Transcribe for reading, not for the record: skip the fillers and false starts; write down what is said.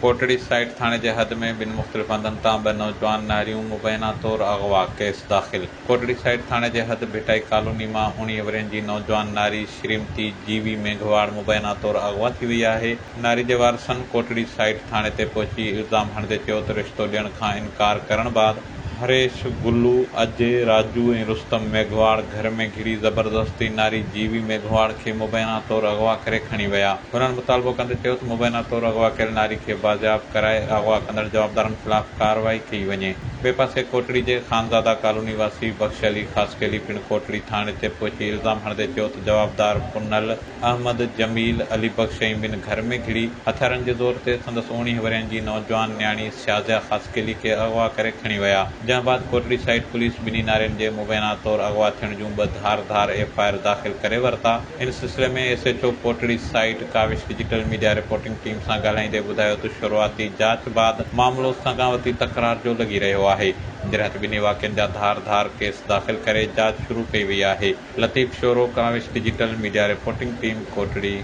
Kotri site ٿاڻي جي حد ۾ ٻن مختلف هنڌن تان ٻه نوجوان ناريون مبينا طور اغوا، ڪيس داخل. ڪوٽڙي سائيٽ ٿاڻي جي حد ڀٽائي ڪالوني مان 19 ورهين جي نوجوان ناري شريمتي جيوي ميگهواڙ مبينا طور اغوا ٿي وئي آهي. ناري جي وارثن ڪوٽڙي سائيٽ ٿاڻي تي پهچي الزام هڻندي چيو ته رشتو ڏيڻ کان انڪار ڪرڻ بعد هريش، گلو، اجي، راجو ۽ رستم ميگهواڙ گهر ۾ گهڙي زبردستي ناري جيوي ميگهواڙ کي مبينا طور اغوا ڪري کڻي ويا. هنن مطالبو ڪندي چيو ته مبينا طور اغوا ڪيل ناري کي بازياب ڪرائي اغوا ڪندڙ جوابدارن خلاف ڪارروائي ڪئي وڃي. ٻئي پاسي ڪوٽڙي جي خانزاده ڪالوني واسي بخش علي خاصخيلي پڻ ڪوٽڙي ٿاڻي تي پهچي الزام هڻندي چيو ته جوابدار پنهل، احمد، جميل، علي بخش ۽ ٻين گهر ۾ گهڙي هٿيارن جي زور تي سندس اوڻيهه ورهين جي نوجوان نياڻي شازيا خاصخيلي کي اغوا ڪري کڻي ويا، جنهن بعد ڪوٽڙي سائيٽ پوليس ٻنهي نارين جي مبينا طور اغوا ٿيڻ جون ٻه ڌار ڌار ايف I R داخل ڪري ورتا. ان سلسلي ۾ S H O Kotri site Kawish digital media reporting team سان ڳالهائيندي ٻڌايو ته شروعاتي جاچ بعد معاملو سڱاوتي تڪرار جو لڳي رهيو آهي، جڏهن ته ٻنهي واقعن جا ڌار ڌار ڪيس داخل ڪري جاچ شروع ڪئي وئي آهي. Latif Shoro, Kawish digital media reporting team, Kotri.